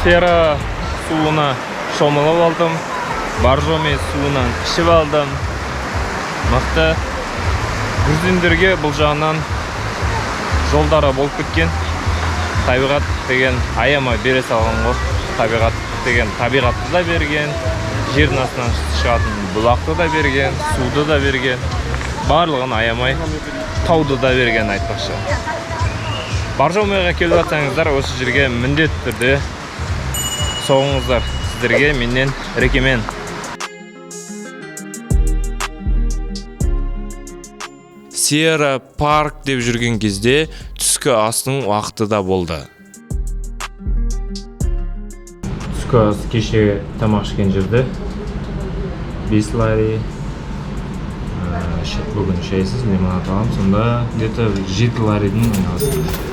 Сера суына шомылып алдым. Боржоми суынан ішіп алдым. Мықты. Грузиндерге бұл жағынан жолдары болып кеткен. Табиғат деген аямай бере салған ғой. Табиғат деген табиғатты да берген, жердің астынан шығатын бұлақты да берген, суды да берген. Барлығын аямай, тауды да берген айтпақшы. Боржомиға келіп жатсаңыздар, осы жерге міндетті түрде соғыңыздар. Сіздерге менен рекемен. Сера парк деп жүрген кезде түскі астың уақыты да болды. Түскі ас кеше тамақ ішкен жерде 5 лари. Бүгін шайсыз лимонад аламын, сонда где-то 7 ларидің айналасында.